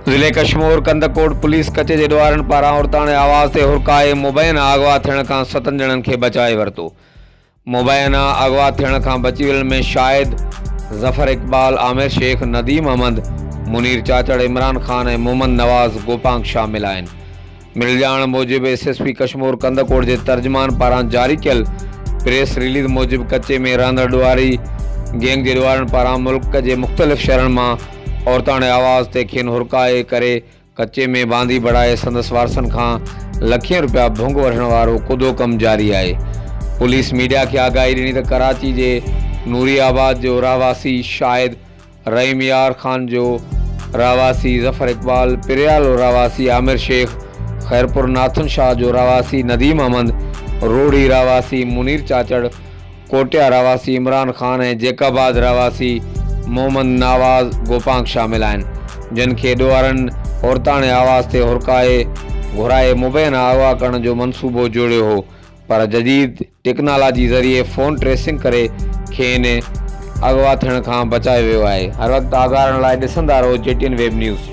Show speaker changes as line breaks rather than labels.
ضلعي ڪشمور ڪنڌڪوٽ پوليس ڪچي جي ڏوهارين پاران عورتاڻي آواز تي هرکائي مبينا اغوا ٿيڻ کان ستن ڄڻن کي بچائي ورتو. مبينا اغوا ٿيڻ کان بچي ويلن ۾ شاهد، ظفر اقبال، عامر شيخ، نديم احمد، منير چاچڙ، عمران خان ۽ محمد نواز گوپانگ شامل آهن. مليل ڄاڻ موجب S S P Kashmore Kandhkot جي ترجمان پاران جاري ڪيل پريس رليز موجب ڪچي ۾ رهندڙ ڏوهاري گينگ جي ڏوهارين پاران ملڪ جي مختلف شهرن مان عورتاڻي آواز تي کين هرکائي ڪري ڪچي ۾ باندي بڻائي سندس وارثن کان لکين رپيا ڀنگ وٺڻ وارو ڪڌو ڪم جاري آهي. پوليس ميڊيا کي آگاهي ڏني ته ڪراچي جي نوري آباد جو رهواسي شاهد رحيم يار خان جو رهواسي ظفر اقبال، پريالو رهواسي عامر شيخ، خيرپور ناٿن شاهه جو رهواسي نديم احمد، روهڙي رهواسي منير چاچڙ، ڪوٽيا رهواسي عمران خان ۽ جيڪب آباد رهواسي محمد نواز گوپانگ شامل آهن، جن کي ڏوهارين عورتاڻي آواز تي هرکائي گهرائي مبينا اغوا ڪرڻ جو منصوبو جوڙيو هو پر جديد ٽيڪنالاجي ذريعي فون ٽريسنگ ڪري کين اغوا ٿيڻ کان بچايو ويو آهي. هر وقت آگاهه رهڻ لاء ڏسندا رهو G T N web news.